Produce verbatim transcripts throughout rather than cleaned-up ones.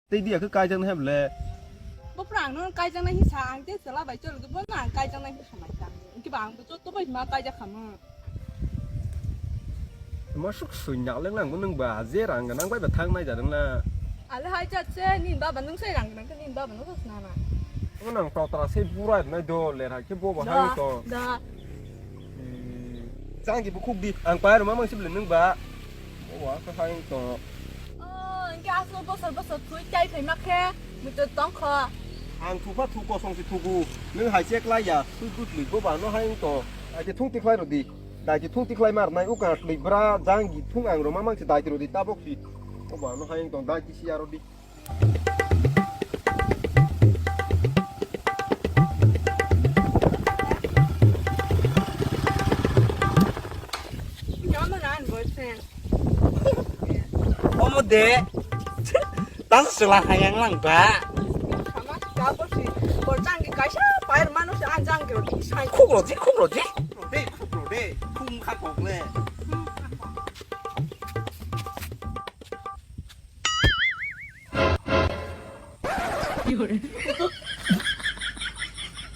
Tei dia khe kaijaknai hai bole. Bo pura ang no kaijaknai hinsa, ang tei chwla bai choli khe bo no ang kaijaknai hinsa mai ta. Hwnkhe ba ang bo joto bai ma kaijak kha mo. Masuk sui nak leng lang bo nwng ba je rang gwnang bai ba thang nai ja rwng na. Ale hai jat se nini baba nwng sai rang gwnang khe nini baba no sos na na. Bo nang totra se burai nai do le hai khe bo bo hai to. Da. Chang ki bukhuk di. Ang pai rwma mang sibli nwng ba. Bo wa kha hai to. Oh, hwnkhe aswk bosor bosor thui chai phaima khe muitu tongkho. Ang thupha thu kosong si thugu. Nwng hai chek lai ya. Sui dut lui bo ba no hai to. Hai ke thung tikhlai rw di. Dai ki thung tikhlai mar nai uka twi bra jang gi thung ang rwma mang si dai ki rw di tabok si. Bo ba no hai to dai ki si ya rw di. Omo de. Tang sela hayang lang ba. Sama ka bo si. Bor jang ki kaisa pair manu se an jang ki sai. Khuk rw di, khuk rw di. Khuk rw de, khuk rw de. Khuk kha khuk le.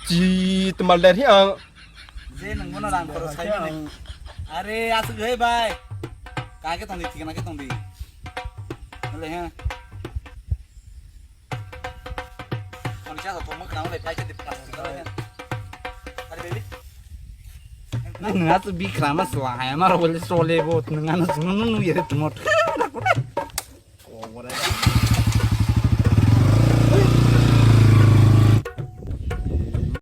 Chi temal der hi ang. Je nang bono rang khoro sai mani. Are asuk he bai. Ka ke tong di, thikna ke tong di. Ole he. Ani cha to mo kana ole pai ke di plastic ole he. Are baby. Nang nang tu bikra ma swa hai ma ro bole sole bo nang nang sunu nu yere tu mot.